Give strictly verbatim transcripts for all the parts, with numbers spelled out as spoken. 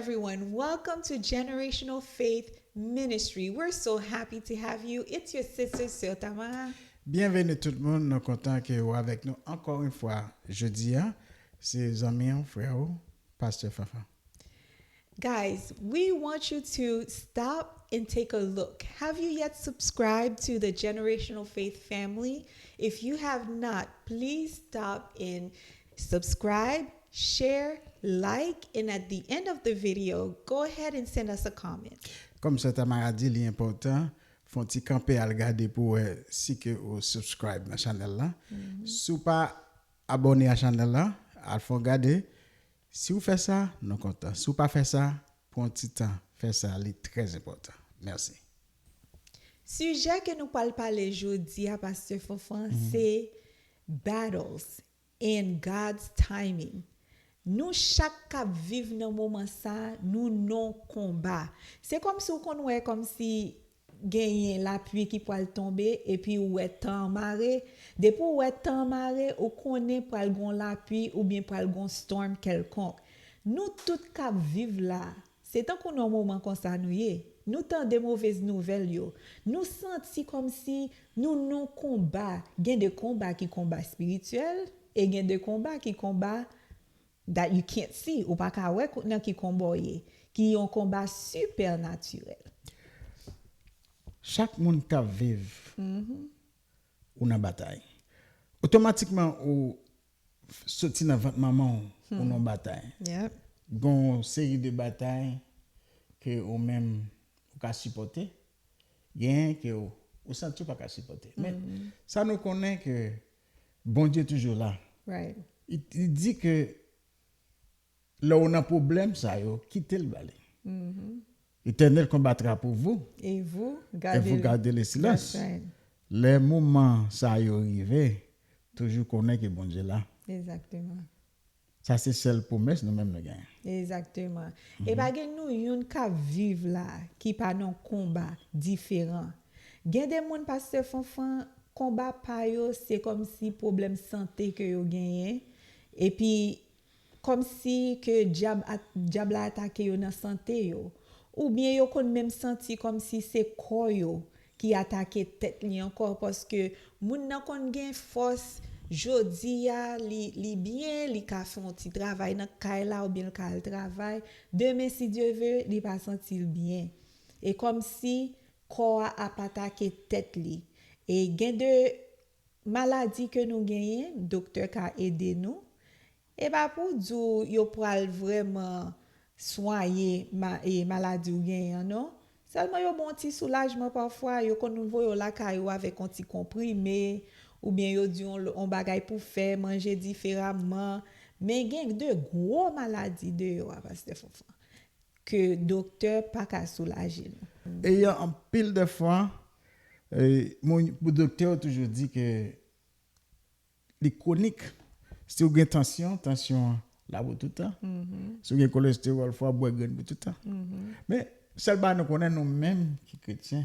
Everyone, welcome to Generational Faith Ministry. We're so happy to have you. It's your sister, Sœur Tamara. Byenveni tout moun, nou kontan ke ou avèk nou ankò yon fwa jodi a. Se zanmi an, frè ou, Pastè Fanfan. Guys, we want you to stop and take a look. Have you yet subscribed to the Generational Faith family? If you have not, please stop and subscribe, share, like, and at the end of the video, go ahead and send us a comment. Kòm Sè Tamara di, li enpòtan, fè yon ti kanpe al gade pou wè si ke ou subscribe nan chanèl la. Si w pa abòne a chanèl la, al fè yon gade. Si w fè sa, nou kontan. Si w pa fè sa, pran yon ti tan, fè sa, li trè enpòtan. Mèsi. Sijè ke nou pral pale jodi a, Pastè Fanfan, se battles and God's timing. Nou chak k ap viv nan moman sa, nou nan konba. Se kòmsi w konn wè kòmsi genyen lapli ki pral tonbe epi ou wè tan an mare. Depi w wè tan an mare, ou konnen pral gon lapli oubyen pral gon storm kèlkonk. Nou tout k ap viv la, se tankou nan moman konsa nou ye. Nou tande movèz nouvèl yo. Nou santi kòmsi nou nan konba. Gen de konba ki konba espirityèl e gen de konba ki konba that you can't see. Ou pa ka wè ko- nan ki konba w ye. Ki yon konba sipènatirèl. Chak moun k ap viv, ou nan batay. Otomatikman, ou soti nan vant manman w, ou nan batay. Yep. Gon seri de batay ke ou menm ou ka sipòte, genyen ke ou, ou santi ou pa ka sipòte. Men sa nou konnen ke Bondye toujou la. Right. Li, li di ke lè ou nan pwoblèm sa yo, kite l bale. L'Éternel combattra pour vous Et vous, et vous gardez gardez le silence. That's right. Lè moman sa yo rive, toujou konnen ke Bondye la. Exactement. Sa se sèl pwomès nou menm nou genyen. Exactement. E pa gen nou youn k ap viv la ki pa nan konba diferan. Gen de moun, Pastè Fanfan, konba pa yo se kòmsi pwoblèm sante ke yo genyen. Epi kòmsi ke dyab, at- dyab la atake yo nan sante yo. Oubyen yo konn menm santi kòmsi se kò yo ki atake tèt li ankò, paske moun nan konn gen fòs jodi a, li, li byen, li ka fè yon ti travay nan kay la oubyen li ka al travay. Demen, si Dye ve, li pa santi l byen. E kòmsi kò a ap atake tèt li. E gen de maladi ke nou genyen, doktè ka ede nou. E pa pou di w yo pral vrèman swaye ma- e maladi w genyen an, non. Sèlman yo ba w yon ti soulajman pafwa, yo konn voye w lakay ou avèk yon ti konprime, oubyen yo di w yon, yon bagay pou fè, manje diferaman. Men gen de gwo maladi deyò a, Pastè Fanfan, ke doktè pa ka soulaje nou. E anpil de fwa, e, moun, pou doktè yo toujou di ke li kwonik. Si w gen tansyon, tansyon an la pou tout tan. Si w gen kolestewòl, fò w bwè grenn pou tout tan. Men, sèl bagay nou konnen, nou menm ki kretyen,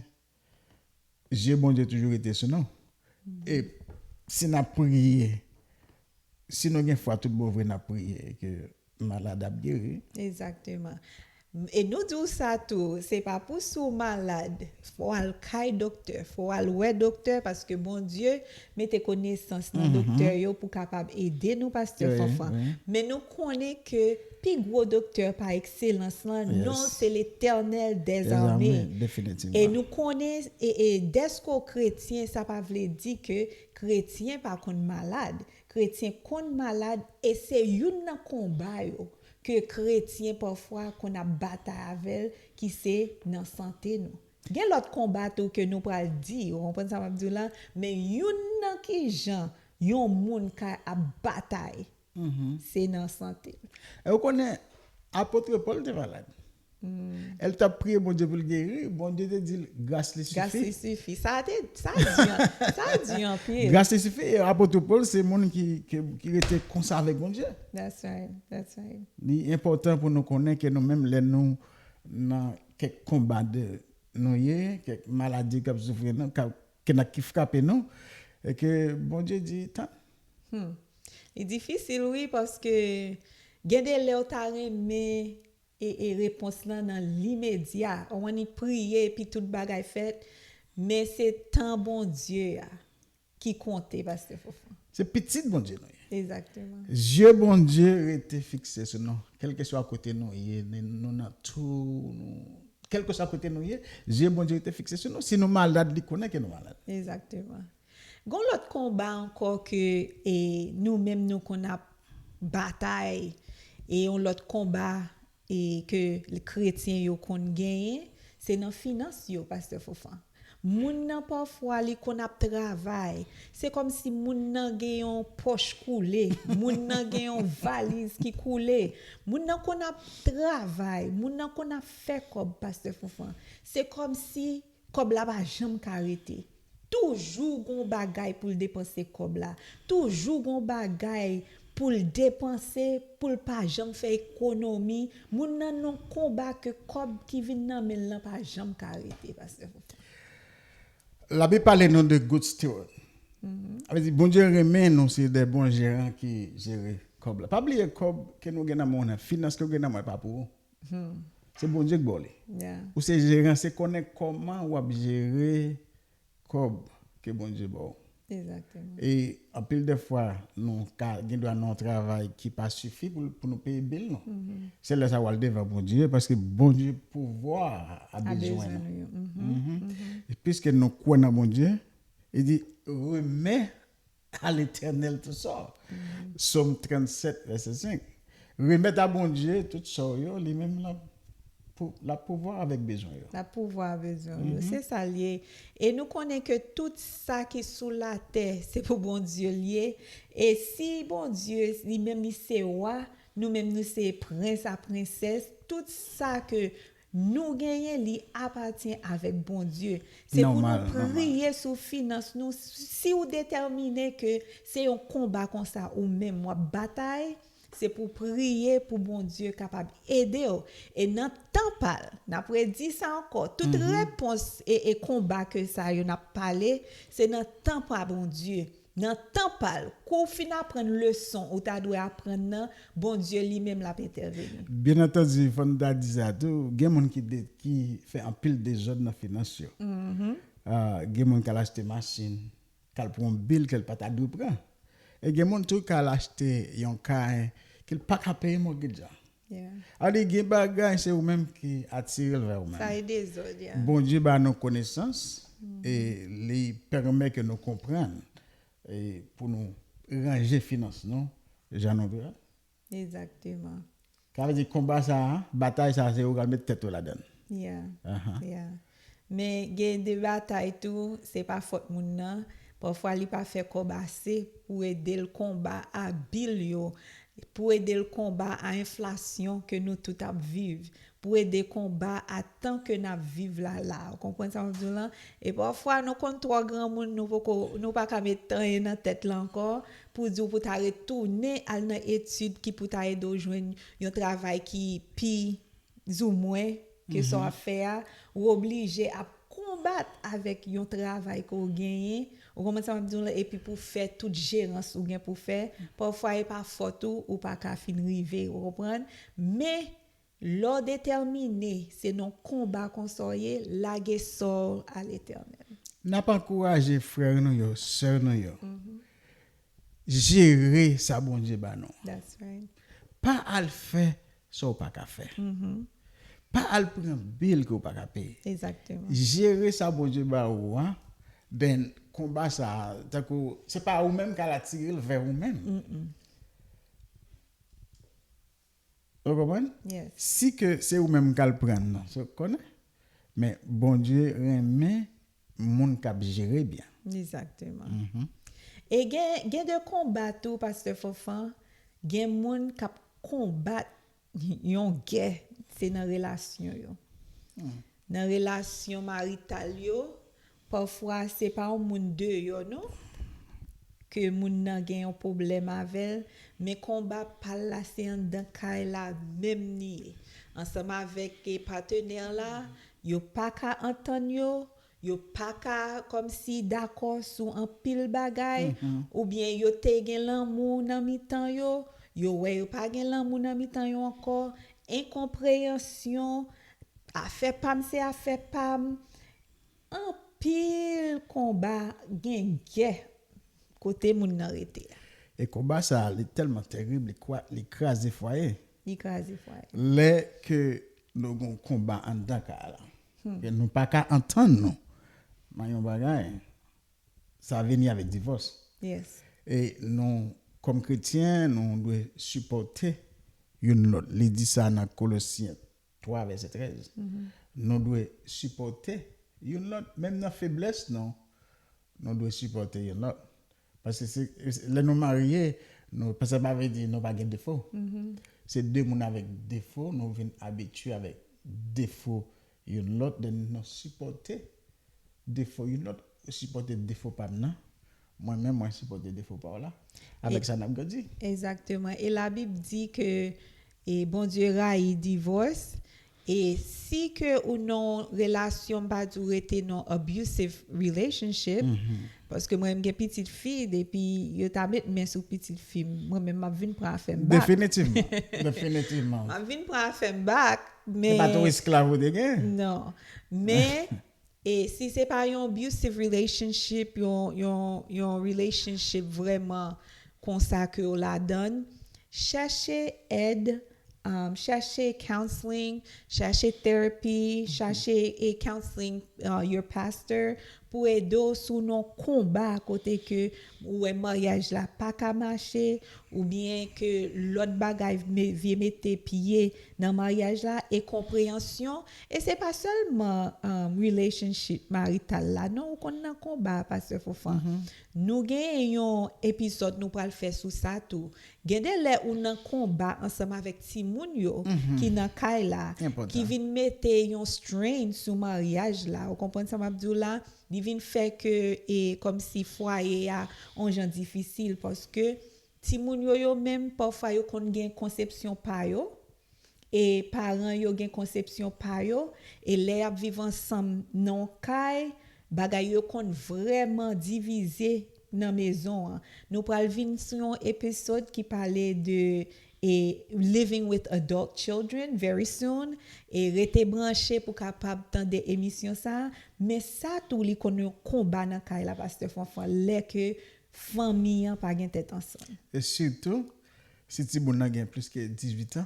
je Bondye toujou rete sou nou. E si n ap priye, si nou gen fwa tout bon vre, n ap priye ke malad ap geri. Egzakteman. E nou di w sa tou, se pa pou si w malad, fò w al kay doktè, fò w al wè doktè, paske Bondye mete konesans nan doktè yo pou kapab ede nou, Pastè Fanfan. Men nou konnen ke pi gwo doktè pa ekselans lan, non l se Letènèl dèzame. E nou konnen, e, e dèske w kretyen, sa pa vle di ke kretyen pa konn malad. Kretyen konn malad, e se youn nan konba yo ke kretyen pafwa konn ap batay avè l, ki se nan sante nou. Gen lòt konba tou ke nou pral di, ou konprann sa m ap di w la, men youn nan kijan yon moun ka ap batay, se nan sante l. E ou konnen, apot Pòl te malad. E l t ap priye Bondye pou l geri, Bondye te di l, gras li sifi. Gras li sifi. Sa te, sa di, sa di anpil. Gras li sifi, e apot Pòl se moun ki, ki, ki rete konsa avèk Bondye. That's right, that's right. Li enpòtan pou nou konnen ke nou menm lè nou nan kèk konba de nou ye, kèk maladi k ap soufri nou, k ap, ke n ap ki frape nou, e ke Bondye di, tann. Hmm. Li difisil, wi, paske gen de lè w ta renmen e, e repons lan nan limedya. Ou konprann, li priye epi tout bagay fèt. Men se tan Bondye a ki konte, Pastè Fofan. Se pitit Bondye nou ye. Egzakteman. Zye Bondye rete fikse sou nou. Kèlkeswa kote nou ye, nou nan tou, nou, kèlkeswa kote nou ye, zye Bondye rete fikse sou nou. Si nou malad, li konnen ke nou malad. Egzakteman. Gon lòt konba ankò ke e, nou menm nou konn ap batay, e yon lòt konba e, ke kretyen yo konn genyen, se nan finans yo, Pastè Fofan. Moun nan pafwa li konn ap travay. Se kòmsi moun nan gen yon pòch koule, moun nan gen yon valiz ki koule. Moun nan konn ap travay, moun nan konn ap fè kòb, Pastè Fofan. Se kòmsi kòb la pa janm ka rete. Toujou gon bagay pou l depanse kòb la. Toujou gon bagay pou l depanse, pou l pa janm fè ekonomi. Moun nan nan konba ke kòb ki vin nan men l lan pa janm ka rete, Pastè Fofan. Labib pale nou de good steward. Sa vle di, Bondye renmen nou se de bon jeran ki jere kòb la. Pa bliye kòb ke nou gen nan men w nan, finans ke w gen nan men w pa pou ou. Se Bondye k ba w li. Ou se jeran, se konnen kòman w ap jere kòb ke Bondye ba w. Egzakteman. E anpil de fwa, nou ka gen dwa nan yon travay ki pa sifi pou, pou nou peye bil nou. Se lè sa w al devan Bondye, paske Bondye pouvwa a A bezwen bezwen nou. Nou yo. Mhm. E piske nou kwè nan Bondye, li di, remè à l'Éternel tout ça. Sòm trannsèt, vèsè senk. Remèt a Bondye tout sa w yo, li menm l ap pou, l ap pouvwa avèk bezwen yo. L ap pouvwa a bezwen yo. Se sa l ye. E nou konnen ke tout sa ki sou latè, se pou Bondye l ye. E si Bondye, li menm li se wa, nou menm nou se prens a prensès, tout sa ke nou genyen, li apatyen avèk Bondye. Se pou nou Nòmal, nòmal. Priye sou finans nou. Si w detèmine ke se yon konba konsa ou menm w ap batay, se pou priye pou Bondye kapab ede w. E nan tan pa l, n ap redi sa ankò, tout repons e, e konba ke sa yo n ap pale, se nan tan pa Bondye. Nan tan pa l, kou w fin aprann leson ou ta dwe aprann nan, Bondye li menm l ap entèveni. Byen antandi, fò n ta di sa tou, gen moun ki, de, ki fè anpil dezòd nan finans yo. Ah, gen moun k al achte machin, k al pran yon bil ke l pa ta dwe pran. E gen moun tou k al achte yon kay ke l pa ka peye mògej la. Yeah. Sa vle di, gen bagay se ou menm ki atire l vè ou menm. Sa e dezòd, yeah. Bondye ba nou konesans e li pèmèt ke nou konprann e pou nou ranje finans nou jan nou vle. Egzakteman. Sa vle di konba sa a, batay sa a, se ou k al met tèt ou ladan l. Yeah. Ahan. Yeah. Men gen de batay tou, se pa fòt moun nan. Pafwa li pa fè kòb ase pou ede l konba a bil yo, pou ede l konba a enflasyon ke nou tout ap viv, pou ede konba a tan ke n ap viv la la. Ou konprann sa m ap di w lan? E pafwa nou konn twò granmoun, nou poko, nou pa ka met anyen nan tèt la ankò pou di w pou ta retounen al nan etid ki pou ta ede w jwenn yon travay ki pi zoumwen ke sa w ap fè a, ou oblije ap konbat avèk yon travay ke w genyen, ou konprann sa m ap di w lan, epi pou fè tout jerans ou gen pou fè, pafwa e pa fòt ou, ou pa ka fin rive, ou konprann? Men, lè w detèmine, se nan konba konsa w ye, lage sa w a Letènèl. N ap ankouraje frè nou yo, sè nou yo. Jere sa Bondye ba nou. That's right. Pa al fè sa w pa ka fè. Pa al pran bil ke w pa ka peye. Egzakteman. Jere sa Bondye ba ou a, then konba sa a, tankou, se pa ou menm k al atire l vè ou menm. Ou konprann? Yes. Si ke se ou menm k al pran l, non, se konnen. Men Bondye renmen moun k ap jere byen. Egzakteman. E gen, gen de konba tou, Pastè Fofan, gen moun k ap konbat yon gè, se nan relasyon yo. Nan relasyon marital yo, pafwa se pa yon moun deyò, non, ke moun nan gen yon pwoblèm avè l, men konba pa l la, se anndan kay la menm li ye. Ansanm avèk, e, patenè la, yo pa ka antann yo, yo pa ka kòmsi dakò sou anpil bagay, oubyen yo te gen lanmou nan mitan yo, yo wè yo pa gen lanmou nan mitan yo ankò, enkonpreyansyon, afè pa m se afè pa m. Anpil konba, gen gè kote moun nan rete a. E konba sa a, li tèlman terib, li, kwa, li kraze fwaye. Li kraze fwaye. Lè ke nou gen yon konba anndan kay la, ke nou pa ka antann nou, men yon bagay, sa vini avèk divòs. Yes. E nou, kòm kretyen, nou dwe sipòte youn lòt. Li di sa nan Kolosyen twa, vèsè trèz. Nou dwe sipòte youn lòt, menm nan feblès nou, nou dwe sipòte youn lòt. Paske se, se, lè nou marye, nou, sa pa vle di nou pa gen defo. Se de moun avèk defo, nou vin abitye avèk defo youn lòt, then nou sipòte defo youn lòt, ou sipòte defo pa m nan, mwen menm, mwen sipòte defo pa w la. Avèk sa, n ap grandi. Egzakteman. E Labib di ke e Bondye rayi divòs. E si ke ou nan relasyon, m pa di w rete nan abusive relationship, paske mwen, m gen pitit fi, depi yo ta met men sou pitit fi m, mwen menm, m ap vin pran afè m back. Definitivman. Definitivman. M ap vin pran afè m back, men. Se pa t yon esklav ou te gen? Non. Men, e si se pa yon abusive relationship, yon, yon, yon relationship vrèman konsa ke w ladann, chèche èd, um, chèche counseling, chèche therapy, chèche e counseling, uh, your pastor, pou ede w si w nan konba kote ke ou wè maryaj la pa ka mache, oubyen ke lòt bagay me, vye mete pye nan maryaj la, e konpreyansyon. E se pa sèlman, um, relationship marital la, non, ou konn nan konba, Pastè Fofan. Nou gen yon epizòd nou pral fè sou sa tou. Gen de lè ou nan konba ansanm avèk timoun yo ki nan kay la, ki vin mete yon strain sou maryaj la. Ou konprann sa m ap di w la? Li vin fè ke, e, kòmsi fwaye a on jan difisil, paske timoun yo, yo menm, pafwa yo konn gen konsepsyon pa yo, e paran yo gen konsepsyon pa yo, e lè y ap viv ansanm nan yon kay, bagay yo konn vrèman divize nan mezon an. Nou pral vin sou yon episode ki pale de, e, living with adult children very soon. E rete branche pou kapab tande emisyon sa a. Men sa tou, li konn yon konba nan kay la, Pastè Fanfan, lè ke fanmi an pa gen tèt ansanm. E sitou, si timoun nan gen plis ke dizuit an,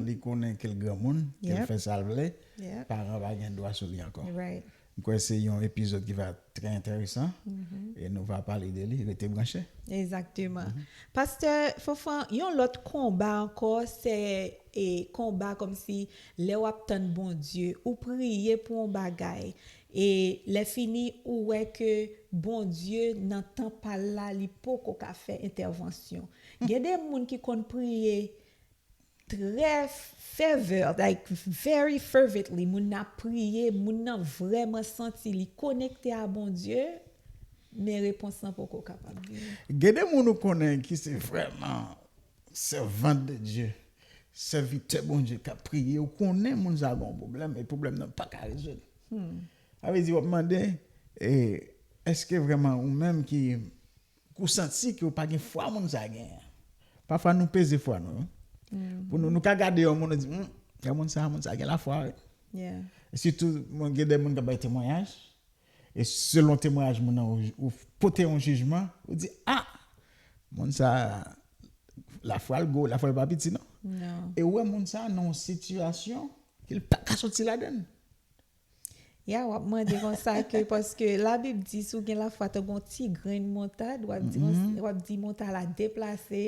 li konnen ke l granmoun, ke l fè sa l vle, paran pa gen dwa sou li ankò. M kwè se yon epizòd ki va trè enteresan, e nou va pale de li, rete branche. Egzakteman. Pastè Fanfan, yon lòt konba ankò, se, e, konba kòmsi lè w ap tann Bondye, ou priye pou yon bagay, e lè fini, ou wè ke Bondye nan tan pa l la, li poko ka fè entèvansyon. Gen de moun ki konn priye trè fervent, like, very fervently, moun nan ap priye, moun nan vrèman santi li konekte a Bondye, men repons lan poko kapab vini. Gen de moun ou konnen ki se vrèman sèvant de Dye, sèvitè Bondye k ap priye, ou konnen moun sa a gen yon pwoblèm, e pwoblèm nan pa ka rezoud. Sa vle di, w ap mande, e, èske vrèman ou menm ki, ki w santi ke w pa gen fwa moun sa a genyen? Pafwa nou peze fwa nou, wi. Pou nou, nou ka gade yon moun, nou di, hmm, yon moun sa, moun sa gen lafwa, wi. E sitou, mwen gen de moun k ap bay temwayaj, e selon temwayaj moun nan, ou, ou pote yon jijman, ou di, ah, moun sa, lafwa l gwo, lafwa l pa piti, non. E ou wè moun sa nan yon sitiyasyon ke l pa ka soti ladan l. Ya, w ap mande konsa ke, paske Labib di, si w gen lafwa tankou yon ti grenn montad, w ap di, w ap di montay la deplase,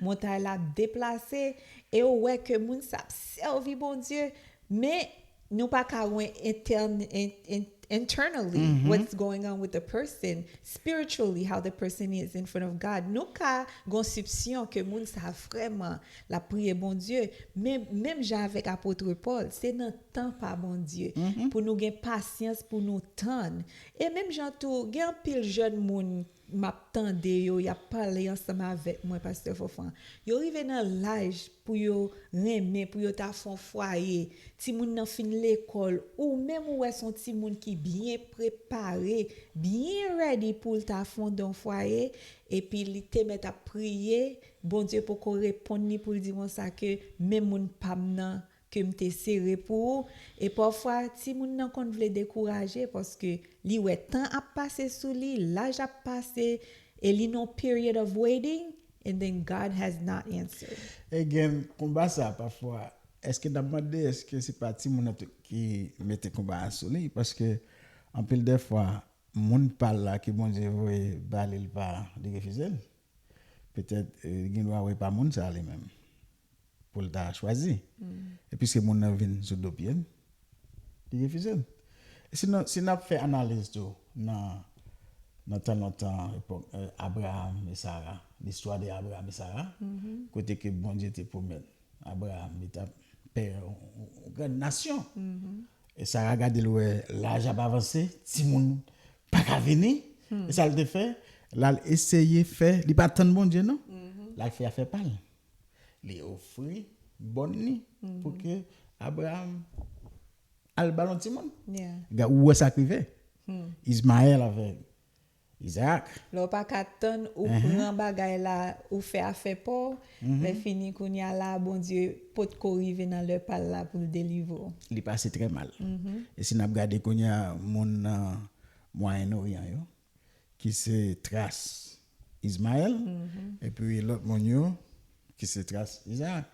montay la deplase, e w wè ke moun sa ap sèvi Bondye, men nou pa ka wè intèn-, in-, in-, internally what's going on with the person, spiritually how the person is in front of God. Nou ka gon sipsyon ke moun sa vrèman l ap priye Bondye, men menm jan avèk apot Pòl, se nan tan pa Bondye, pou nou gen pasyans, pou nou tann. E menm jan tou, gen anpil jèn moun m ap tande yo, y ap pale ansanm avèk mwen, Pastè Fofan. Yo rive nan laj pou yo renmen, pou yo ta fè yon fwaye. Timoun nan fin lekòl, ou menm ou wè se yon timoun ki byen prepare, byen ready pou l ta fonde yon fwaye, epi li te mèt ap priye, Bondye poko reponn li pou l di konsa ke men moun pa m nan ke m te sere pou ou. E pafwa, timoun nan konn vle dekouraje paske li wè tan ap pase sou li, laj ap pase, e li nan period of waiting, and then God has not answered. E gen konba sa pafwa. Èske n ap mande, èske se pa timoun nan tou ki mete konba a sou li? Paske anpil de fwa, moun pa l la ke Bondye voye ba li, li pa, li refize l. Petèt, eh, li gen dwa wè pa moun sa li menm pou l ta chwazi. E piske moun nan vin sou do pye l, li refize l. E si n, si n ap fè analiz tou nan, nan tan lontan, epòk, eh, Abraham e Sara, listwa de Abraham e Sara, kote ke Bondye te pwomèt Abraham li t ap pè yon, yon grann nasyon. E Sara gade l wè laj ap avanse, timoun pa ka vini. E sa l te fè, l al eseye fè, li pa tann Bondye non. L al fè afè pa l. Li ofri bòn li pou ke Abraham al ba l yon timoun. Yeah. Ga- Ou wè sa k rive. Izmayèl avèk Izaak. Lè w pa ka tann, ou pran bagay la, ou fè afè pa w, lè fini kounye a la, Bondye potko rive nan lè pa l la pou l delivre w. Li pase trè mal. E si n ap gade kounye a, moun nan Mwayen Oryan yo, ki se tras Izmayèl, epi lòt moun yo, ki se tras Izaak.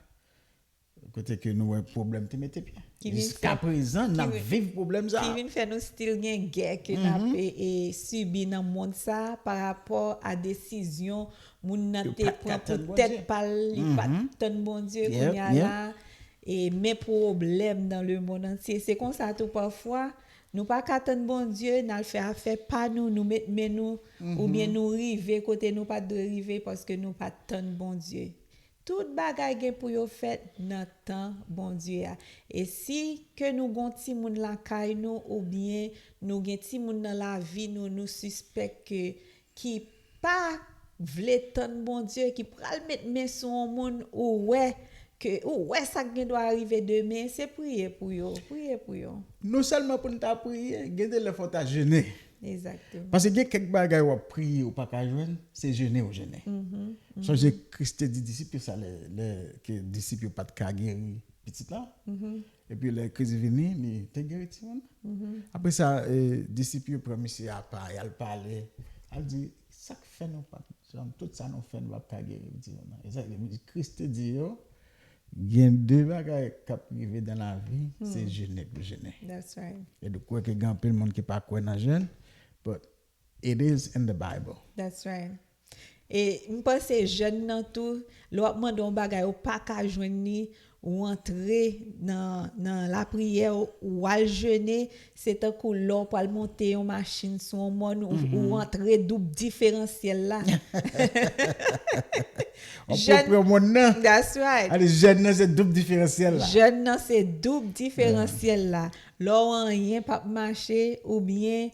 Kote ke nou wè pwoblèm te mete pye. Ki vin Jiska fè- prezan, n ap ki vin- viv pwoblèm sa. Ki vin fè nou still gen gè ke n ap e, e sibi nan mond sa pa rapò a desizyon moun nan Yo te pa t ka pran pou tann tèt Bondye. Pa l, li pa t tann Bondye. Yep, Kounye a yep. La, e men pwoblèm nan le mond antye. Se konsa tou pafwa, nou pa ka tann Bondye, n al fè afè pa nou, nou met men nou, oubyen nou rive kote nou pa t dwe rive paske nou pa t tann Bondye. Tout bagay gen pou yo fèt nan tan Bondye a. E si ke nou gon timoun lakay nou oubyen nou gen timoun nan lavi nou, nou sispèk ke ki pa vle tann Bondye, ki pral met men sou yon moun, ou wè ke ou wè sa k gen dwa rive demen, se priye pou yo, priye pou yo. Non sèlman pou n ta priye, gen de lè fò ta jene. Egzakteman. Paske gen kèk bagay w ap priye ou pa ka jwenn, se jene ou jene. Sonje Kris te di disip yo sa lè, lè ke disip yo pa t ka geri pitit la. Epi lè Kris vini, li te geri timoun. Apre sa, eh, disip yo pran misye apa, y al pale. Al di, sa k fè nou pa t janm, tout sa nou fè, nou p ap ka geri timoun nan. E sa, Kris te di yo, gen de bagay k ap rive nan lavi, se jene pou jene. That's right. E nou kwè ke gen anpil moun ki pa kwè nan jèn, but it is in the Bible. That's right. E m panse jèn nan tou, lè w ap mande yon bagay ou pa ka jwenn li, ou antre nan, nan lapriyè, ou al jene, se tankou lè w pral monte yon machin sou yon mòn, ou, ou antre doub diferansyèl la. On pran moun nan. That's right. Ale, jèn nan se doub diferansyèl la. Jèn nan se doub diferansyèl la. Lè w anyen p ap mache, oubyen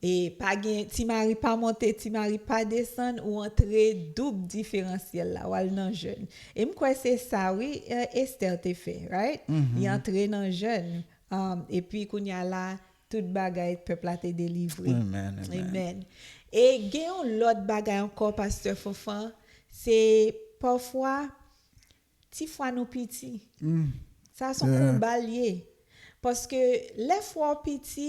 e pa gen, ti mari pa monte, ti mari pa desann, ou antre doub diferansyèl la, w al nan jèn. E m kwè se sa, wi, eh, Esther te fè, right? Li antre nan jèn. Um, epi kounye a la, tout bagay, pèp la te delivre. Amen, amen. Amen. E gen yon lòt bagay ankò, Pastè Fanfan, se pafwa, ti fwa nou piti. Sa se yon konba l ye. Paske lè fwa w piti,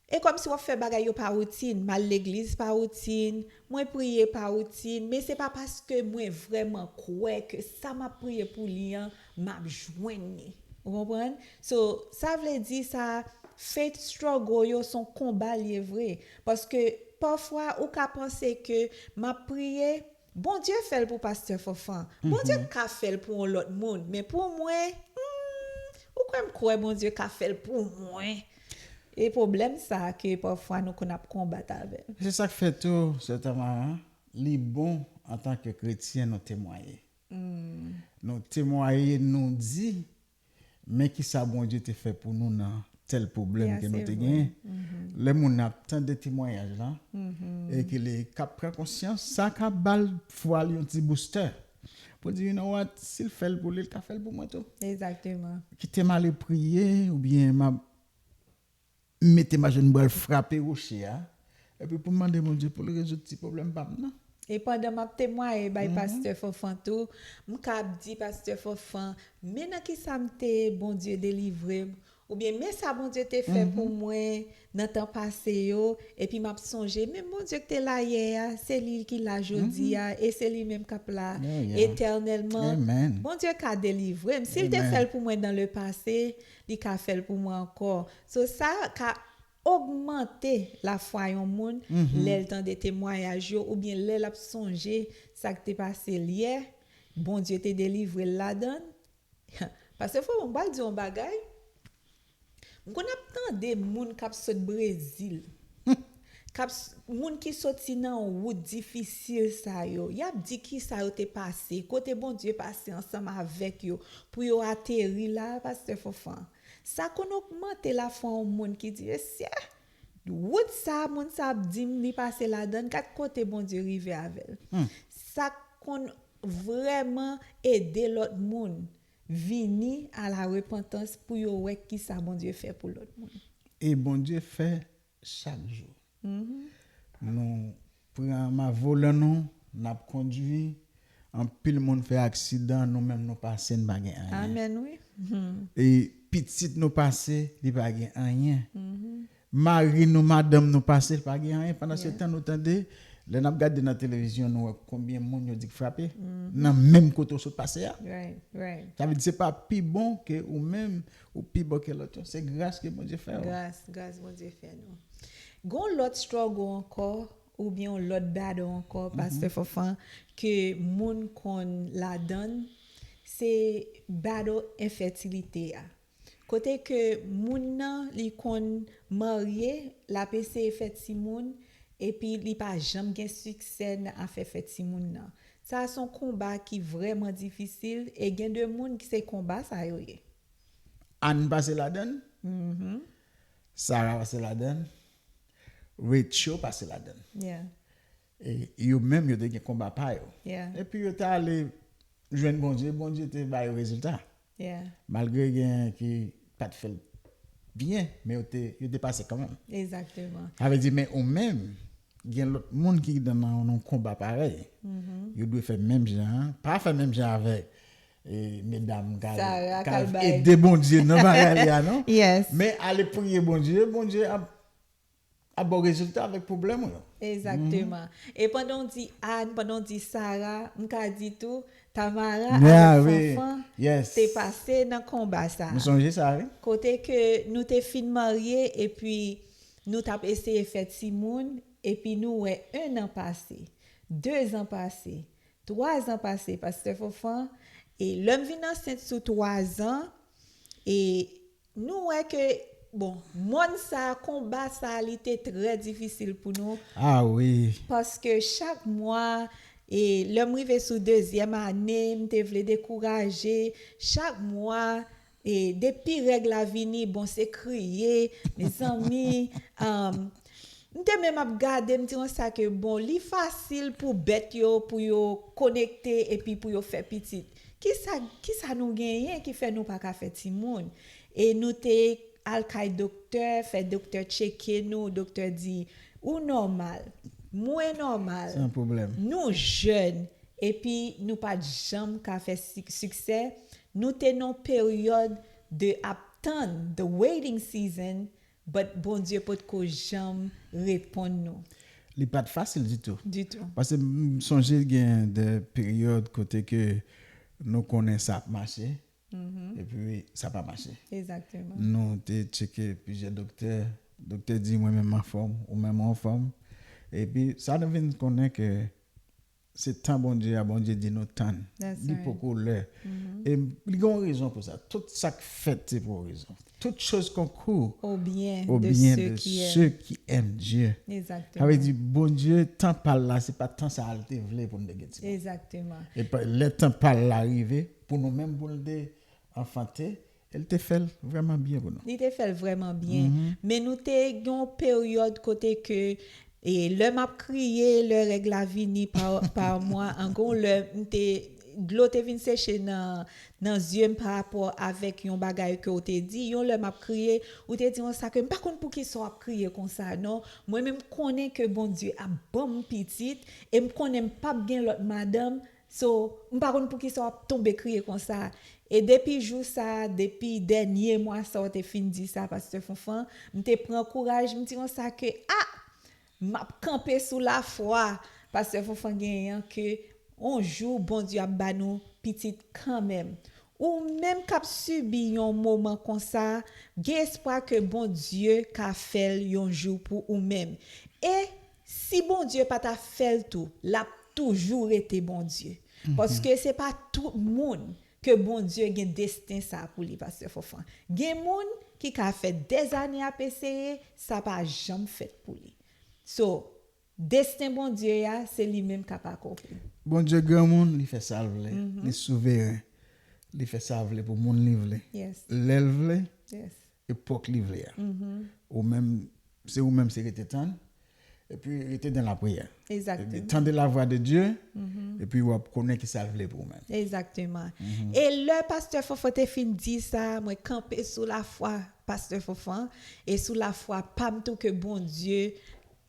e kòmsi w ap fè bagay yo pa woutin. M al legliz pa woutin, mwen priye pa woutin, men se pa paske mwen vrèman kwè ke sa m ap priye pou li an, m ap jwenn li. Ou konprann? So, sa vle di sa, faith struggle yo se yon konba l ye vre. Paske pafwa, ou ka panse ke m ap priye, Bondye fè l pou Pastè Fanfan. Bondye ka fè l pou yon lòt moun, men pou mwen, hmm, ou kwè m kwè Bondye ka fè l pou mwen? E pwoblèm sa ke pafwa nou konn ap konbat avè l. Se sa k fè tou, Sè Tamara, li bon antanke kretyen nou temwaye. Nou temwaye, nou di, men ki sa Bondye te fè pou nou nan tèl pwoblèm ke nou te genyen. Lè moun ap tande temwayaj la, e ke li k ap pran konsyans, sa ka ba l fwa li yon ti boustè. Pou di, you know what, si l fè l pou li, l ka fè l pou mwen tou. Egzakteman. Kite m ale priye, oubyen m ap mete m ajenou, m pral frape woche a, epi pou m mande Bondye pou l rezoud ti pwoblèm pa m nan. E pandan m ap temwaye bay Pastè Fanfan tou, m ka ap di Pastè Fanfan, men nan ki sa m te ye, Bondye delivre m, oubyen men sa Bondye te fè pou mwen nan tan pase yo, epi m ap sonje, menm Bondye ki te la yè a, se li ki la jodi a, e se li menm k ap la etènèlman. Bondye ka delivre m. Si l te fè l pou mwen dans le passé, li ka fè l pou mwen ankò. So, sa ka ogmante lafwa yon moun lè l tande temwayaj yo oubyen lè l ap sonje sa k te pase l yè, Bondye te delivre l ladan l. Pastè Fanfan, m pral di yon bagay. M konn ap tande moun k ap sot Brezil, k ap s- moun ki soti nan wout difisil sa yo, y ap di ki sa yo te pase, kote Bondye pase ansanm avèk yo pou yo ateri la, Pastè Fanfan. Sa konn ogmante lafwa yon moun ki di, mesye, wout sa a, moun sa ap di m li pase ladan l, gad kote Bondye rive avè l. Sa konn vrèman ede lòt moun vini a la repantans pou yo wè ki sa Bondye fè pou lòt moun. E Bondye fè chak jou. Nou pran ma volan nou, n ap kondwi, anpil moun fè aksidan, nou menm nou pase, n pa gen anyen. Amèn, wi. E pitit nou pase, li pa gen anyen. Mari nou, madanm nou pase, li pa gen anyen. Pandan se tan nou tande, lè n ap gade nan televizyon, nou wè konbyen moun yo di k frape nan menm kote w sot pase a. Sa vle di se pa pi bon ke ou menm, ou pi bon ke lòt yo. Se gras ke Bondye fè w. Gras, gras Bondye fè nou. Gon lòt struggle ankò, oubyen yon lòt battle ankò, Pastè Fanfan, ke moun konn ladan l, se battle enfètilite a. Kote ke moun nan, li konn marye, l ap eseye fè timoun, epi li pa janm gen siksè nan afè fè timoun nan. Sa a se yon konba ki vrèman difisil, e gen de moun ki se konba sa yo ye. Ann pase ladan l, Sara pase ladan l, Rachel pase ladan l. E yo menm, yo te gen konba pa yo. Epi yo te ale jwenn Bondye, Bondye te ba yo rezilta. Malgre gen ki pa t fè l byen, men yo te, yo te pase kanmenm. Sa vle di, men ou menm, gen lòt moun ki nan yon konba parèy. Yo dwe fè menm jan an, pa fè menm jan avèk e medam k al, k al ede Bondye nan bagay li a, non? Men ale priye Bondye, Bondye ap, ap ba w rezilta avèk pwoblèm ou yo. Egzakteman. E pandan w di Ann, pandan w di Sara, m ka di tou, Tamara avèk Fanfan te pase nan konba sa a. M sonje sa, wi. Kote ke nou te fin marye, epi nou t ap eseye fè timoun, epi nou wè en an pase, de zan pase, twa zan pase, Pastè Fanfan, e lè m vin ansent sou twa zan, e nou wè ke, bon, mòn sa a, konba sa a, li te trè difisil pou nou. Ah wi. Paske chak mwa, e lè m rive sou dezyèm ane, m te vle dekouraje. Chak mwa, e depi règ la vini, bon, se kriye, mezanmi. M te menm ap gade, m di konsa ke, bon, li fasil pou bèt yo, pou yo konekte epi pou yo fè pitit. Kisa, kisa nou genyen ki fè nou pa ka fè timoun? E nou te al kay doktè, fè doktè tcheke nou, doktè di, ou nòmal, mwen nòmal, nou jèn, epi nou pa t janm ka fè si- siksè. Nou te nan peryòd de ap tann, the waiting season, but Bondye potko janm reponn nou. Li pa t fasil ditou. Ditou. Paske m sonje gen de peryòd kote ke nou konnen sa ap mache, epi sa pa mache. Egzakteman. Nou te tcheke plizyè doktè, doktè di mwen menm m anfòm, ou menm ou anfòm. Epi sa nou vin konnen ke se tan Bondye a, Bondye di nou tann. Li poko lè. E li gen yon rezon pou sa. Tout sa k fèt, se pou yon rezon. Toutes choses concourent au bien de ceux qui aiment Dieu. Sa vle di, Bondye, tan pa l la, se pa tan sa a l te vle pou n te gen timoun. Egzakteman. E pa- lè tan pa l la rive, pou nou menm, pou l te anfante, e l te fè l vrèman byen pou nou. Li te fè l vrèman byen. Men nou te gen yon peryòd kote ke, e lè m ap kriye, lè règ la vini pa, pa mwa, an gon lè m te dlo te vin seche nan, nan zye m parapò avèk yon bagay ke w te di. Yon lè m ap kriye, ou te di yon sa ke m pa konn poukisa w ap kriye konsa, non. Mwen menm m konnen ke Bondye ap ban m pitit, e m konnen m p ap gen lòt madanm, so, m pa konn poukisa w ap tonbe kriye konsa. E depi jou sa, depi dènye mwa sa w te fin di sa, Pastè Fanfan, m te pran kouraj, m di konsa ke, a! M ap kanpe sou lafwa Pastè Fanfan genyen an ke on jou Bondye ap ba nou pitit kanmenm. Ou menm k ap sibi yon moman konsa, gen espwa ke Bondye ka fè l yon jou pou ou menm. E si Bondye pa ta fè l tou, l ap toujou rete Bondye. Paske se pa tout moun ke Bondye gen desten sa pou li, Pastè Fanfan. Gen moun ki ka fè dèzane ap eseye, sa pa janm fèt pou li. So, desten Bondye a, se li menm k ap akonpli. Bondye granmoun, li fè sa l vle. Li souveren. Li fè sa l vle pou moun li vle. Yes. Lè l vle, Yes. epòk li vle a. Ou menm, se ou menm se rete tann. Epi rete nan lapriyè. Exactement. Tande la voix de Dieu. Epi w ap konnen ki sa l vle pou ou menm. Exactement. E lè Pastè Fanfan te fin di sa, mwen kanpe sou lafwa Pastè Fanfan e sou lafwa pa m tou ke Bondye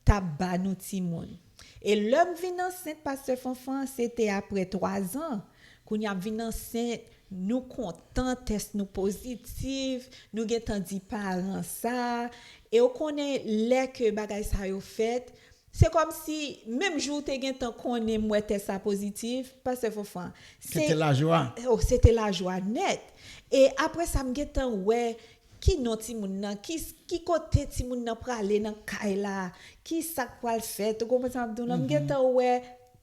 t ap ba nou timoun. E lè m vin ansent Pastè Fanfan, se te apre twa zan. Kounye a m vin ansent, nou kontan, tès nou pozitif, nou gentan di paran sa. E w konnen lè ke bagay sa yo fèt, se kòmsi menm jou w te gentan konnen m wè tès sa pozitif, Pastè Fanfan. Se te lajwa. Oh, se te lajwa nèt. E apre sa, m gentan wè ki non timoun nan, ki, ki kote timoun nan prale nan kay la, ki sa k pral fèt, ou konprann sa m ap di w lan? M gentan wè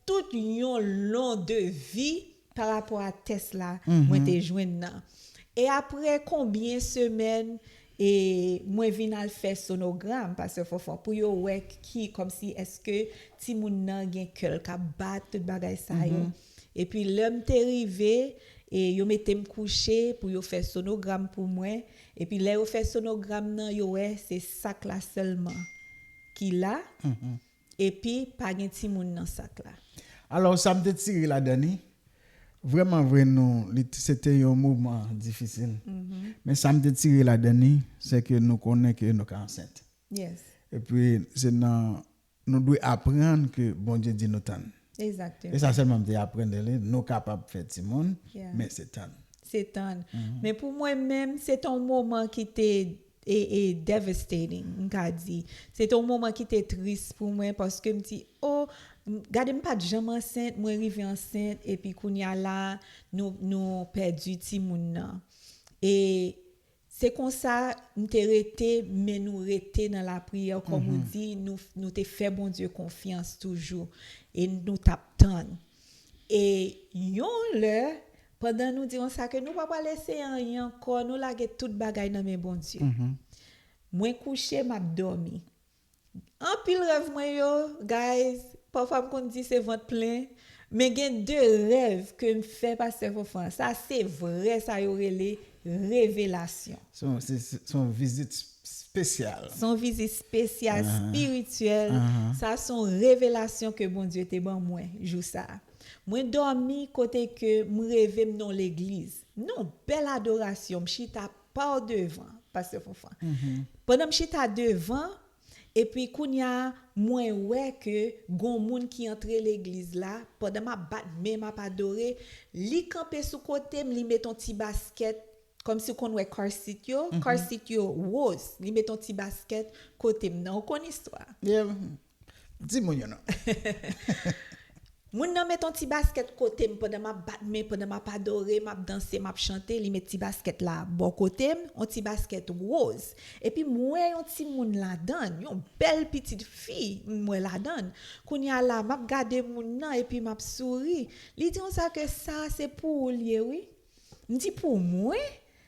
tout yon lon de vi pa rapò a tès la mwen te jwenn nan. E apre konbyen semèn e mwen vin al fè sonogram, Pastè Fanfan, pou yo wè ki, kòmsi èske timoun nan gen kè l k ap bat, tout bagay sa yo. Epi lè m te rive, e yo mete m kouche pou yo fè sonogram pou mwen. Epi lè yo fè sonogram nan, yo wè se sak la sèlman ki la. Epi pa gen timoun nan sak la. Alò, sa m te tire ladan li, vrèman vre, nou, li, se te yon moman difisil. Men sa m te tire ladan li, se ke nou konnen ke nou ka ansent. Yes. Epi, se nan, nou dwe aprann ke Bondye di nou tann. E Egzakteman. Sa sèlman m te aprann de li, nou kapab fè timoun, Yeah. Men se tann. Se tann. Men pou mwen menm, se te yon moman ki te e, e devastating, m ka di. Se te yon moman ki te tris pou mwen paske m di, oh, m- gade m pa t janm ansent, mwen rive ansent, epi kounye a la, nou, nou pèdi timoun nan. E se konsa, m te rete, men nou rete nan lapriyè, kòm ou di, nou, nou te fè Bondye konfyans toujou, e nou t ap tann. E yon lè, pandan nou di konsa ke nou pa pral eseye anyen ankò, nou lage tout bagay nan men Bondye. Mwen kouche, m ap dòmi. Anpil rèv mwen yo, guys, pafwa m konn di se vant plen, men gen de rèv ke m fè, Pastè Fanfan. Sa se vrè, sa yo rele revelasyon. Se yon- se- se- se yon vizit espesyal. Se yon vizit espesyal, espirityèl. Sa se yon revelasyon ke Bondye te ban mwen jou sa a. Mwen dòmi kote ke m reve m nan legliz. Nan bèl adorasyon, m chita pa devan, Pastè Fanfan. Pandan m chita devan, epi kounye a, mwen wè ke gon moun ki antre legliz la, pandan m ap bat men, m ap adore, li kanpe sou kote m, li met yon ti baskèt, kòmsi w konn wè car seat yo, car seat yo woz, li met yon ti baskèt kote m nan. Ou konn istwa? Yeah. Di moun yo non. Moun nan met yon ti baskèt kote m pandan m ap bat men, pandan m ap adore, m ap danse, m ap chante, li met ti baskèt la bò kote m, yon ti baskèt woz. Epi m wè yon timoun ladann, yon bèl pitit fi m wè ladann. Kounye a la, m ap gade moun nan epi m ap souri. Li di konsa ke sa se pou ou l ye wi. M di pou mwen?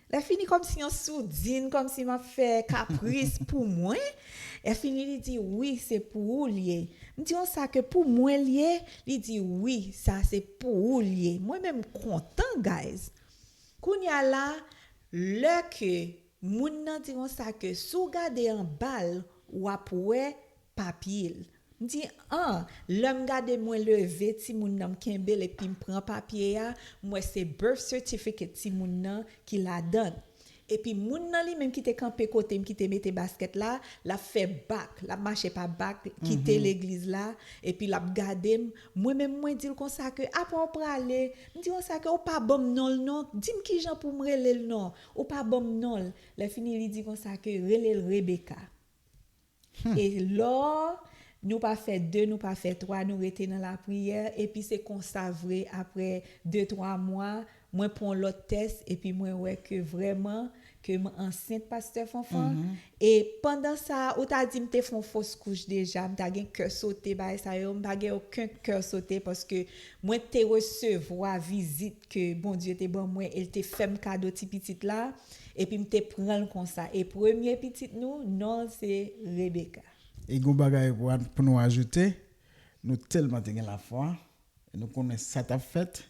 Lè fini kòmsi yon soudin, kòmsi m ap fè kapris pou mwen. Lè fini li di wi, se pou ou l ye. M di konsa ke pou mwen l ye, li di wi, sa se pou ou l ye. Mwen menm m kontan, guys. Kounye a la, lè ke moun nan di konsa ke si w gade anba l, w ap wè papye l. M di, an, lè m gade mwen leve timoun nan, m kenbe l epi m pran papye a, m wè se birth certificate timoun nan ki ladan l. Epi moun nan li menm ki te kanpe kote m, ki te mete baskèt la, l ap fè bak, l ap mache pa bak, kite legliz la, epi l ap gade m. Mwen menm, mwen di l konsa ke, apa w prale? M di konsa ke, ou pa ban m non l non, di m kijan pou m rele l non, ou pa ban m non l. Lè fini, li di konsa ke, rele l Rebecca. E lò, nou pa fè de, nou pa fè twa, nou rete nan lapriyè, epi se konsa vre, aprè de, twa mwa, mwen pran lòt tès, epi mwen wè ke vrèman, ke m ansent, pastè Fanfan. E pandan sa, ou ta di m te fè yon fos kouch deja, m ta gen kè sote, bagay sa yo, m pa gen okenn kè sote, paske mwen te resevwa vizit ke Bondye te ban mwen, e l te fè m kado ti pitit la, epi m te pran l konsa. E premye pitit nou, non l se Rebecca. E gon bagay pou, pou nou ajoute, nou tèlman te gen lafwa, nou konnen sa t ap fèt,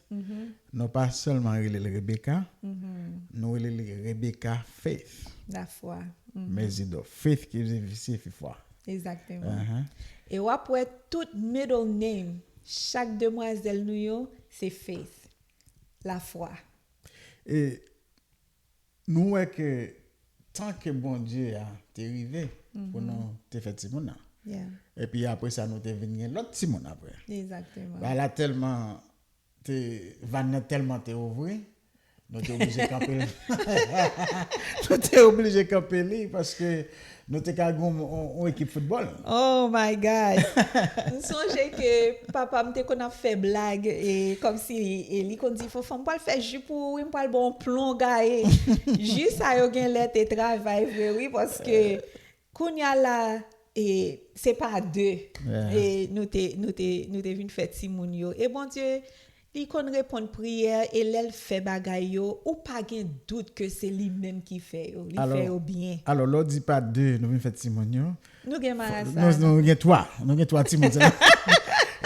nou pa sèlman rele l Rebecca, nou rele l Rebecca Faith. Lafwa. Mezidò. Faith ki siyifi fwa. Egzakteman. E w ap wè tout middle name, chak demwazèl nou yo, se Faith. Lafwa. E nou wè ke tan ke Bondye a te rive pou nou te fè timoun nan. Epi apre sa, nou te vin gen lòt timoun apre. Egzakteman. Bagay la tèlman te, vàn nan tèlman te ouvri, nou te oblije kanpe l. Nou te oblije kanpe li paske nou te ka gen yon, yon, yon ekip foutbòl. Oh my God! M sonje ke papa m te konn ap fè blag, e kòmsi, e li konn di, Fanfan, m pral fè ji pou ou, wi, m pral ba w yon plon gaye. Ji sa yo genlè te travay vre, wi, paske kounye a la, e, se pa de. E nou te, nou te, nou te vin fè timoun yo. E Bondye, li konn reponn priyè, e lè l fè bagay yo, ou pa gen dout ke se li menm ki fè yo. Li fè yo byen. Alò, lè w di pa de, nou vin fè timoun yo. Nou gen marasa. Nou, nou gen twa. Nou gen twa timoun.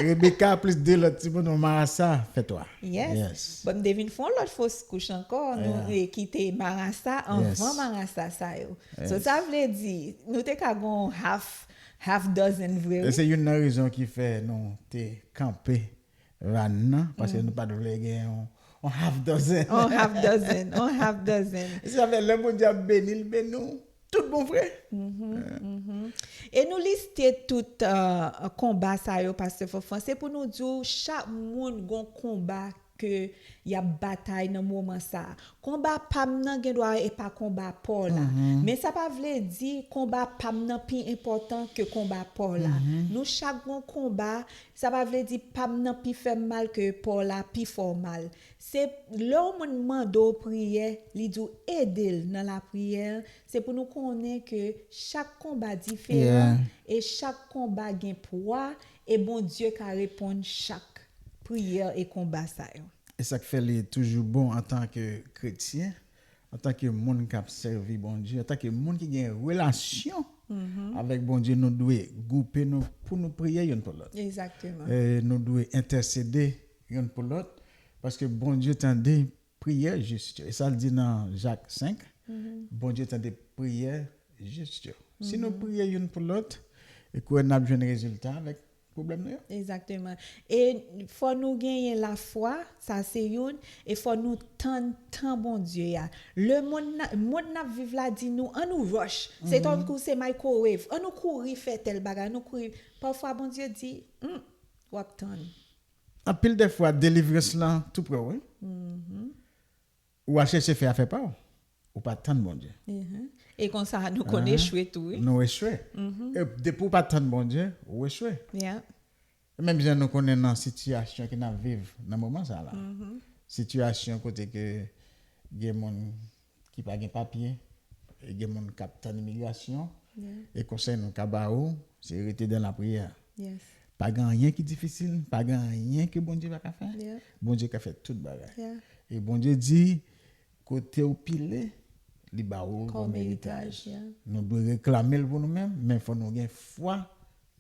Rebecca plis de lòt timoun, nou marasa fè twa. Yes. Bon, m te vin fè yon lòt fos kouch ankò, nou, e, ki te marasa anvan marasa sa yo. So, sa vle di, nou te ka gon half, half dozen vre, wi. E se youn nan rezon ki fè nou te kanpe vàn nan, paske nou pa t vle gen yon, yon half dozen. On half dozen, on half dozen. Se sa fè lè Bondye ap beni l, beni w tout bon vre. E nou liste tout, euh, konba sa yo, pastè Fanfan. Se pou nou di w, chak moun gon konba ke y ap batay nan moman sa a. Konba pa m nan gen dwa e pa konba pa w la. Men sa pa vle di konba pa m nan pi enpòtan ke konba pa w la. Nou chak gon konba, sa pa vle di pa m nan pi fè m mal ke pa w la pi fè w mal. Se lè yon moun mande w priyè, li di w ede l nan lapriyè, se pou nou konnen ke chak konba diferan e chak konba gen pwa e Bondye ka reponn chak priyè e konba sa yo. E sa k fè li toujou bon antanke kretyen, antanke moun k ap sèvi Bondye, antanke moun ki gen relasyon avèk Bondye, nou dwe gwoupe nou pou nou priye youn pou lòt. Egzakteman. E nou dwe entèsede youn pou lòt, paske Bondye tande priyè jis yo. E sa l di nan Jak senk, Bondye tande priyè jis yo. Si nou priye youn pou lòt, e kwè n ap jwenn rezilta avèk pwoblèm nou yo. Egzakteman. E fò nou genyen lafwa, sa se youn, e fò nou tann tan Bondye a. Lemonn nan, monn n ap viv la di nou, ann nou rush. Se tankou se microwave. Ann nou kouri fè tèl bagay, ann nou kouri. Pafwa Bondye di, hmm, w ap tann. Anpil dè fwa, delivrans lan tou prè w, wi. Ou al chèche fè afè pa w. Ou pa tann Bondye. E konsa, nou konn echwe tou, wi. Nou echwe. E depi w pa tann Bondye, ou echwe. E menm jan nou konnen nan sitiyasyon ke n ap viv nan moman sa la. Sitiyasyon kote ke gen moun ki pa gen papye, e gen moun k ap tann imigrasyon, e konsèy nou ka ba ou, se rete dan lapriyè. Pa gen anyen ki difisil, pa gen anyen ke Bondye pa ka fè. Bondye ka fè tout bagay. E Bondye di, kote w pile, li ba ou kòm eritaj. Nou dwe reklame l pou nou menm, men fò nou gen fwa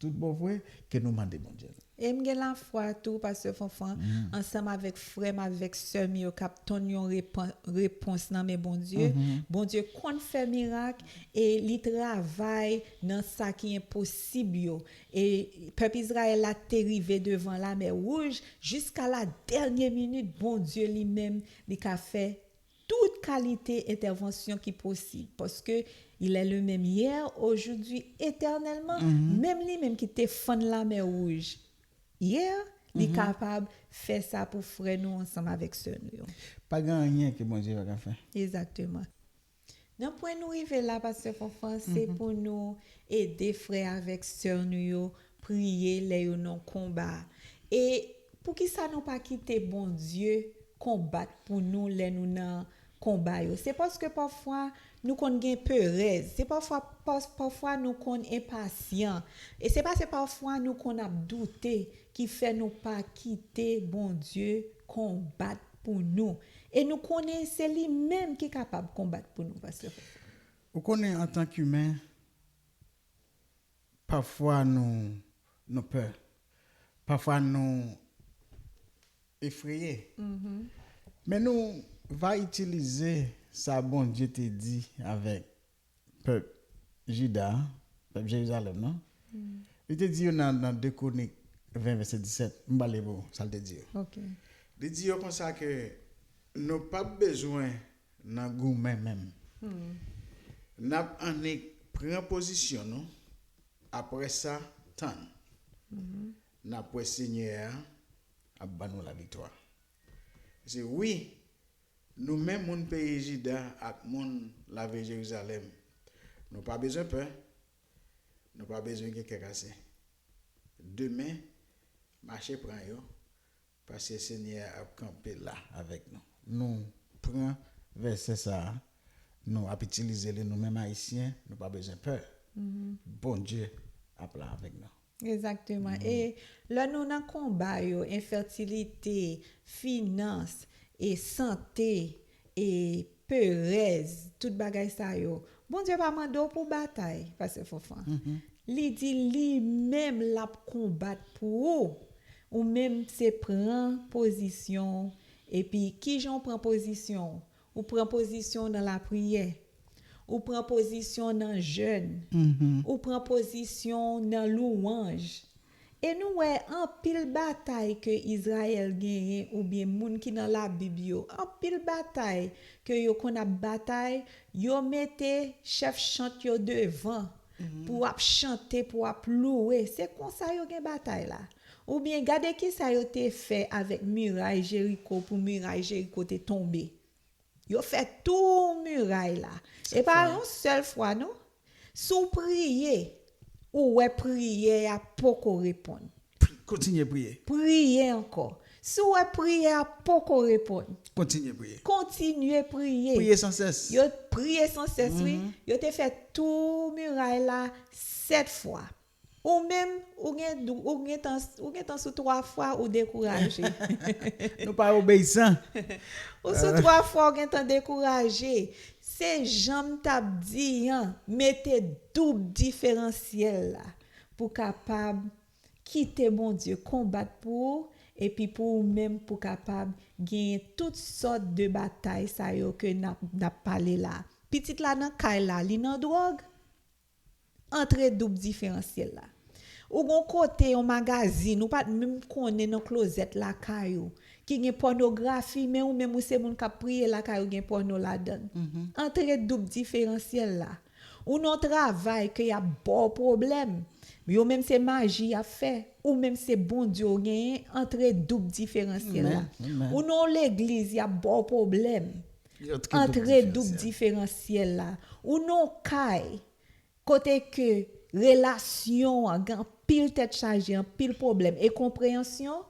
tout bon vre, ke nou mande Bondye. E m gen lafwa tou, Pastè Fanfan, ansanm avèk frè m, avèk sè m yo k ap tann yon repan- repons nan men Bondye. Bondye konn fè mirak e li travay nan sa ki enposib yo. E pèp Izrayèl la te rive devan Lamè Wouj, jiska la dènye minit, Bondye li menm, li ka fè tout kalite entèvansyon ki posib, paske il est le même hier, aujourd'hui, éternellement. Menm li menm ki te fann Lamè Wouj yè, li kapab fè sa pou frè nou ansanm avèk sè nou yo. Pa gen anyen ke Bondye pa ka fè. Egzakteman. Nan pwen nou rive la, Pastè Fanfan, se pou nou ede frè avèk sè nou yo priye lè yo nan konba. E poukisa nou pa kite Bondye konbat pou nou lè nou nan konba yo? Se paske pafwa nou konn gen perèz. Se pafwa, pas- pafwa nou konn enpasyan. E se paske pafwa nou konn ap doute ki fè nou pa kite Bondye konbat pou nou. E nou konnen se li menm ki kapab konbat pou nou, Pastè Fofo. Ou konnen, antank imen, pafwa nou, nou pè. Pafwa nou efreye. Men nou va itilize sa Bondye te di avèk pèp Jida, pèp Jerizalèm nan. Li te di yo nan, nan de Kwonik ven, vèsè disèt, m pral li pou sa l te di yo. Li di yo konsa ke nou p ap bezwen nan goumen menm. N ap annik pran pozisyon nou, apre sa, tann. N ap wè Senyè a ap ban nou laviktwa. Se wi, nou menm moun peyi Jida ak moun lavil Jerizalèm, nou pa bezwen pè, nou pa bezwen gen kè kase. Demen, mache pran yo, paske Senyè a ap kanpe la avèk nou. Nou pran vèsè sa a, nou ap itilize li, nou menm Ayisyen, nou pa bezwen pè. Bondye ap la avèk nou. Egzakteman. E lè nou nan konba yo, enfètilite, finans, e sante, e perèz, tout bagay sa yo, Bondye pa mande w pou batay, Pastè Fofan. Li di li menm l ap konbat pou ou. Ou menm se pran pozisyon w. Epi kijan w pran pozisyon w? Ou pran pozisyon w nan lapriyè. Ou pran pozisyon w nan jèn. Ou pran pozisyon w nan louwanj. E nou wè anpil batay ke Izrayèl genyen oubyen moun ki nan Labib yo, anpil batay ke yo konn ap batay, yo mete chèf chant yo devan pou ap chante, pou ap louwe. Se konsa yo gen batay la. Oubyen gade kisa yo te fè avèk miray Jeriko pou miray Jeriko te tonbe. Yo fè tou miray la. E pa yon sèl fwa non. Si w priye, ou wè priyè a poko reponn. Kontinye priye. Priye ankò. Si w wè priyè a poko reponn. Kontinye priye. Kontinye priye. Priye san sès. Yo priye san sès wi. Yo te fè tou miray la sèt fwa. Ou menm, ou gen ou gentan ou gentan sou twa fwa ou dekouraje. Nou pa obeyisan. Ou sou twa fwa ou gentan dekouraje. Se jan m t ap di an, mete doub diferansyèl la pou kapab kite Bondye konbat pou ou epi pou ou menm pou kapab genyen tout sòt de batay sa yo ke n ap n ap pale la. Pitit la nan kay la, li nan dwòg? Antre doub diferansyèl la. Ou gon kote yon magazin ou pa t menm konnen nan klozèt lakay ou ki gen pònografi men ou menm ou se moun k ap priye lakay ou gen pòno ladan l. Antre doub diferansyèl la. Ou nan yon travay ke y ap ba w pwoblèm, yo menm se maji y ap fè, ou menm se Bondye w genyen, antre doub diferansyèl la. Ou nan yon legliz y ap ba w pwoblèm, antre doub diferansyèl la. Ou nan yon kay kote ke relasyon an gen anpil tèt chaje, anpil pwoblèm e konpreyansyon,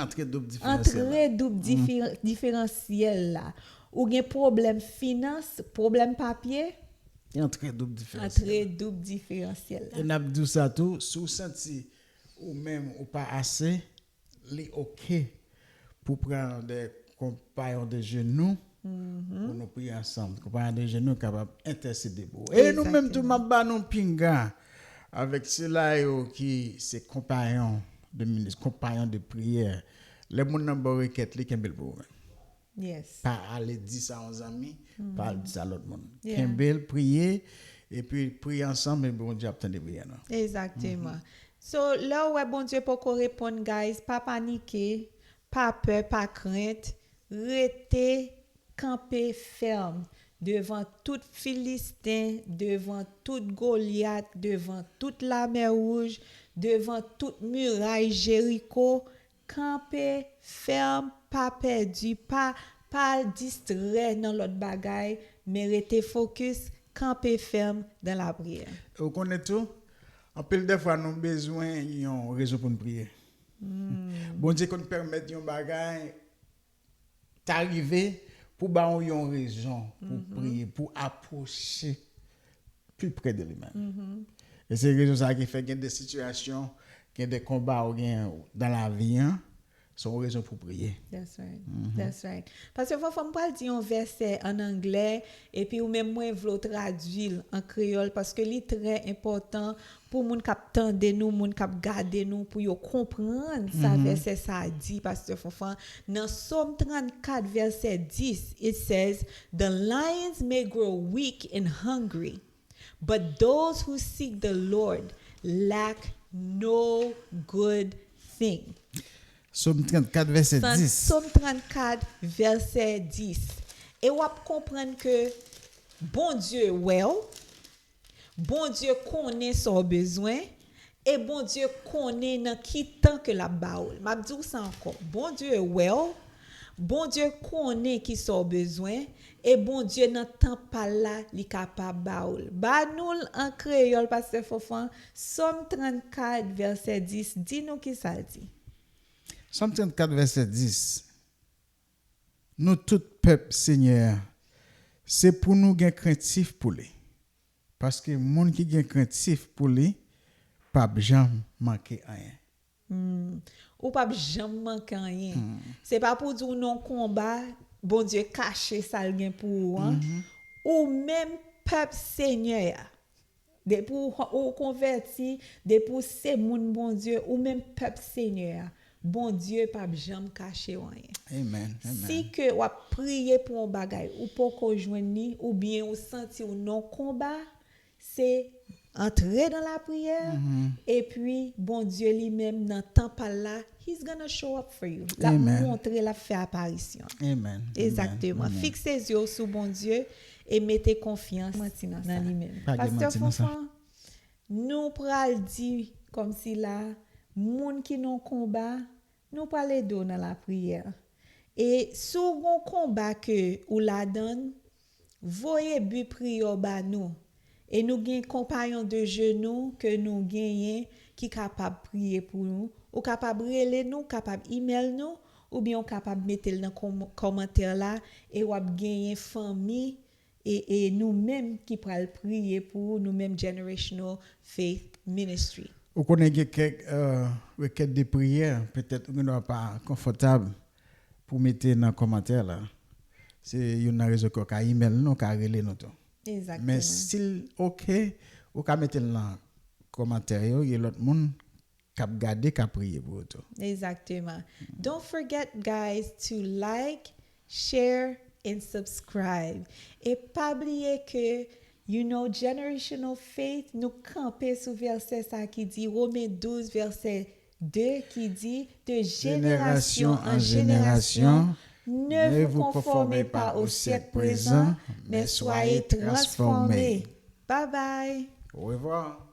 antre doub diferansyèl la. Antre doub diferansyèl la. Ou gen pwoblèm finans, pwoblèm papye, antre doub diferansyèl la. Antre doub diferansyèl la. E n ap di w sa tou, si w santi ou menm ou pa ase, li oke pou pran de konpayon de jenou pou nou priye ansanm. Konpayon de jenou kapab entèsede pou ou. E nou menm tou, m ap ba nou pinga. Avèk sila yo ki se konpayon de minis, konpayon de priyè, lè moun nan ba w rekèt li, kenbe l pou ou menm. Yes. Pa ale di sa yon zanmi, pa al di sa lòt moun. Yeah. Kenbe l, priye, epi priye ansanm, epi Bondye ap tande priyè nou. Egzakteman. So, lè w wè Bondye poko reponn, guys, pa panike, pa pè, pa krent, rete kanpe fèm devan tout Filisten, devan tout Golyat, devan tout Lamè Wouj, devan tout miray Jeriko. Kanpe fèm, pa pèdi, pa, pa distrè nan lòt bagay, men rete fokis, kanpe fèm dans la prière. Ou konnen tou, anpil dè fwa nou bezwen yon rezon pou n priye. Bondye konn pèmèt yon bagay ta rive pou ba w yon rezon pou priye, pou apwoche pi pre de li menm. E se rezon sa ki fè gen de sitiyasyon, gen de konba ou gen nan lavi an, se yon rezon pou priye. That's right. That's right. Paske fò, fò m pral di yon vèsè an anglè, epi ou menm mwen vle w tradui l an kreyòl, paske li trè enpòtan pou moun k ap tande nou, moun k ap gade nou, pou yo konprann sa vèsè sa a di, Pastè Fanfan. Nan Sòm trannkat, vèsè dis, it says, "The lions may grow weak and hungry, but those who seek the Lord lack no good thing." Sòm trannkat, vèsè dis. Sòm trannkat, vèsè dis. E w ap konprann ke Bondye wè w, Bondye konnen sa w bezwen, e Bondye konnen nan ki tan ke l ap ba ou l. M ap di w sa ankò. Bondye wè w, Bondye konnen ki sa w bezwen, e Bondye nan tan pa l la, li kapab ba ou l. Ba nou l an kreyòl, Pastè Fanfan, Sòm trannkat, vèsè dis, di nou ki sa l di. Sòm trannkat, vèsè dis. Nou tout pèp Senyè a, se pou nou gen krentif pou li. Paske moun ki gen krentif pou li p ap janm manke anyen. Hmm. Ou p ap janm manke anyen. Se pa pou di w nan konba, Bondye kache sa l gen pou ou an. Ou menm pèp Senyè a, depi w, ou konvèti, depi w se moun Bondye, ou menm pèp Senyè a, Bondye p ap janm kache w anyen. Amen. Amen. Si ke w ap priye pou yon bagay, ou poko jwenn li, oubyen ou santi w nan konba, se antre nan lapriyè, epi Bondye li menm nan tan pa l la, he's gonna show up for you. L ap Amen. Montre, l ap fè aparisyon. Amen. Egzakteman. Amen. Fikse zye w sou Bondye e mete konfyans nan li menm. Pa gen Pastè manti nan sa. Fanfan, nou pral di kòmsi la, moun ki nan konba, nou pral ede w nan lapriyè. E si w gon konba ke ou ladann, voye bi priyè w ba nou. E nou gen konpayon de jenou ke nou genyen ki kapab priye pou nou. Ou kapab rele nou, kapab email nou, oubyen w kapab mete l nan kòm-, kòmantè la, e w ap genyen fanmi e, e nou menm ki pral priye pou ou, nou menm Generational Faith Ministry. Ou konnen gen kèk, euh, rekèt de priyè, petèt ou gen dwa pa konfòtab pou mete nan kòmantè la. Se youn nan rezon ke w ka email nou, w ka rele nou tou. Men Egzakteman. Si l oke, ou ka mete l nan kòmantè yo, gen lòt moun k ap gade, k ap priye pou ou tou. Egzakteman. Don't forget, guys, to like, share, and subscribe. E pa bliye ke, you know, Generational Faith, nou kanpe sou vèsè sa ki di, Women douz, vèsè de, ki di, de génération en génération, ne vous conformez pas au siècle présent, mais soyez transformés. Bye bye. Au revoir.